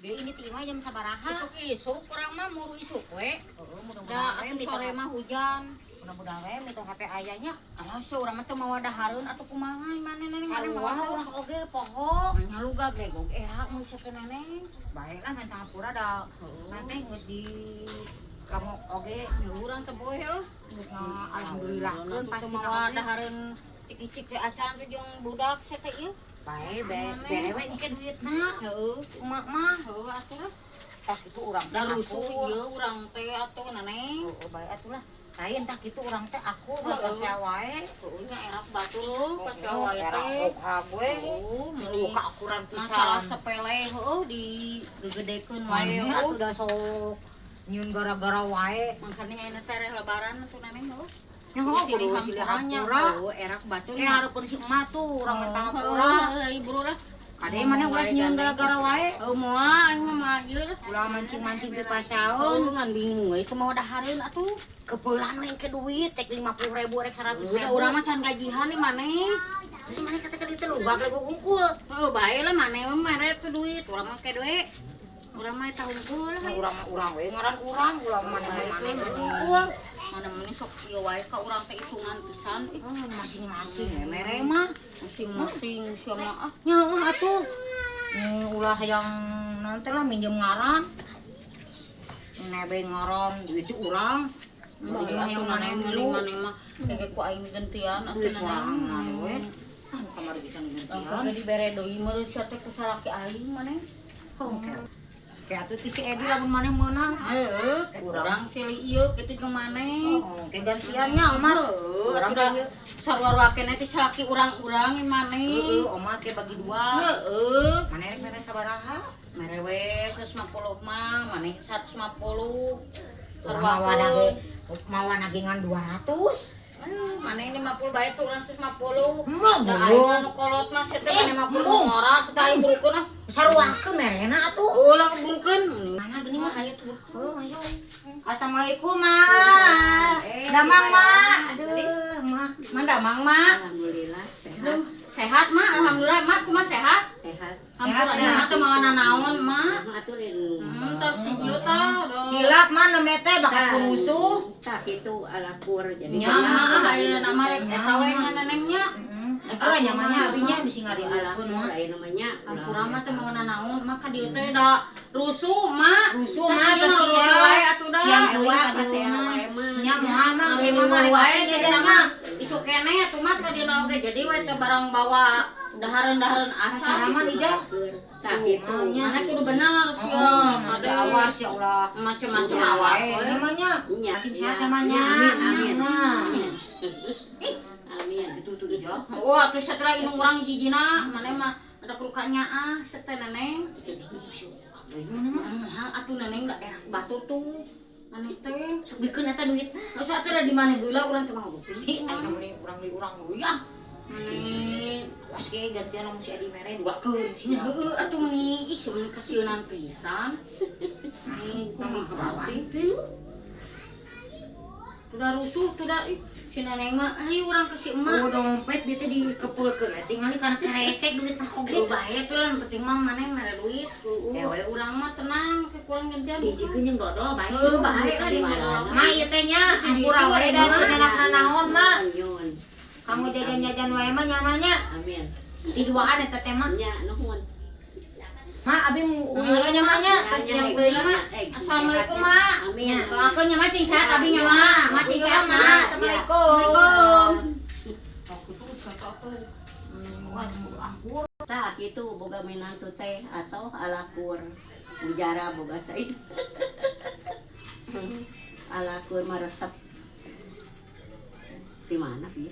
Dia ini ti imah jam sabaraha? Isuk-isuk urang mah muru isuk we. Heeh, Da mudah-mudahan atuh sore mah hujan. Mudah-mudahan we mitoha teh aya nya. Alah sia urang mah teu mawa dahareun atuh kumaha maneh neneng maneh Sarua mawa teu. Urang oge poho. Nya lugag legog era mun sia teh neneng. Bae lah minta hampura da. Nanti geus di lamok oge. Ya urang teh boe heuh. Geus alhamdulillahkeun pasti pasti mawa dahareun cik-cik ke acan tuh jeung budak sia teh ieu. Bae bere we engke duitna. Heeh. Si emak mah. Heuh atuh lah. Tah kitu urang teh Da rusuh akur. Ieu urang teh atuh neneng. Heeh, bae atuh lah. Lain tah kitu urang teh akur Heeh. pasea wae. Heuh nya erak batur leuh pasea wae Era teh. ogha gue. Heuh, Meni meni kaakuran masalah pisan. Sepele heuh digegedekeun wae Wae heuh. atuh da sok nyieun gara-gara wae. Makanya ayeuna teh reh lebaran atuh neneng heuh. Nya heuh Silih kudu silih hampuranya hampura. heuh erak batur. Eh hareupeun si emak tuh urang minta hampura. Heuh ibu lah. Kade maneh ulah nyieun gara-gara wae. Heuh moal aing mah mah ieu lah. Ulah mancing-mancing di pasaeun. Heuh ngan bingung we teu mawa dahareun atuh. Kepeulan we engke duit tek 50.000 rek 100.000. Udah urang mah can gajihan nih maneh. Terus maneh kata duit teh lugag lego hungkul. Heuh bae lah maneh mah mere tuh duit, urang mah ke duit. Urang mah eta hungkul lah. Nah, urang mah urang we ngaran urang, ulah maneh mah maneh hungkul. Mana meni sok ieu wae ka urang teh hitungan pisan ih. Masing-masing we mere mah. Masing-masing sia mah ah. Nya heuh atuh. Ulah yang nanti lah minjem ngaran. Nebe ngaran duit urang. Bae Duit atuh yang maneh maneh meni milu. maneh mah kege ku aing gantian atuh Duit sorangan we. neneng. Ah, nu kamari bisa Engke gantian. ge dibere deui mah sia teh ku salaki aing maneh. Oh, ke. Kayak atuh ti si Edi lamun maneh meunang. Heuh, urang silih ieu kitu jeung maneh. Oh, ke gantiannya Omar. Heuh, Urang atuh da teh ieu. sarua keneh teh salaki urang-urang maneh. Heeh, Omar ke bagi dua. Heeh. Maneh rek mere sabaraha? Mere we 150 mah, maneh 150. Urang mawana ge mawana ge ngan 200. Aduh, maneh 50 bae tuh urang 150. Mah, Da belum. aing anu kolot mah sia teh maneh 50 ngora, sia aing burukeun ah. Saruakeun merena atuh. Ulah burukeun. Mana gini mah? Ayo tuh burukeun. Oh, ayo. Assalamualaikum, Ma. Damang, Ma. Aduh, Ma. Man damang, Mak. Alhamdulillah sehat. Duh, sehat, Mak. Alhamdulillah, Mak kumaha sehat? Sehat. Hampura Sehat, nya teh mawa nanaon, Mak. Mah aturin. Tos si ieu tah. Aduh. Hilap mah nembe teh bakat kurusuh. Tah kitu alakur jadi. Nya mah ah ayeuna mah rek eta we nya nenengnya. Heeh. Nya mah nya abinya bisi ngadieukeun mah. Alakur aya namanya. Hampura mah teh mawa nanaon, mah ka dieu teh da rusuh, Mak. Rusuh, Tas Mak, ieu tos rusuh sia. wae atuh da. Siang Ewa teuing pasti ka wae mah. Nya moal mah ke mah Mah wae sia sia mah. Isuk keneh atuh mah ka dieu oge jadi we teh barang bawa dahareun-dahareun acan. Salaman ijah. Tah kitu. Mana kudu bener sia. Ada Kade awas ya ulah. Macem-macem awas we. Namanya. Nya. Cing sehat namanya. Amin amin. Nah. Amin. Itu tuh ijah. Wah, atuh setelah inung urang jijina, maneh mah ada kurukanya ah, sete neneng. Mahal atuh neneng da erak batu tuh. Maneh teh. Sok bikeun eta duitna. Masa atuh da di maneh heula urang teh mah ngopi. Aing mending urang deui urang deui ah. Meni Awas ge gantian lamun si Edi mere duakeun. nya heueuh atuh meni ih meni kasieunan pisan. Meni kumaha sih? Tuh da rusuh tuh da ih si neneng mah ayo urang ke si emak. Oh, dompet dia teh dikepulkeun we tingali kana keresek duitna oge. Oke, bahaya tuh yang penting mah maneh mere duit. Ewe urang mah tenang, ke kurang gantian. Dijikeun jeung dodol bae. Heuh, bae lah di dodol. Ma ieu teh nya hampura we da teu nyanak naon ma. Nyun. Kamu jajan-jajan wae mah nyamanya. Amin. Ti duaan eta teh mah. Nya nuhun. Ma abi heula nya ma nya tos yang teuing ma. Assalamualaikum, Ma. Amin. Doakeun nya Ma cing sehat abi nya Ma. Ma cing sehat Ma. Assalamualaikum. Assalamualaikum. Tah kitu boga minantu teh atau alakur mujara boga cai. Alakur maresep. Di mana pieu?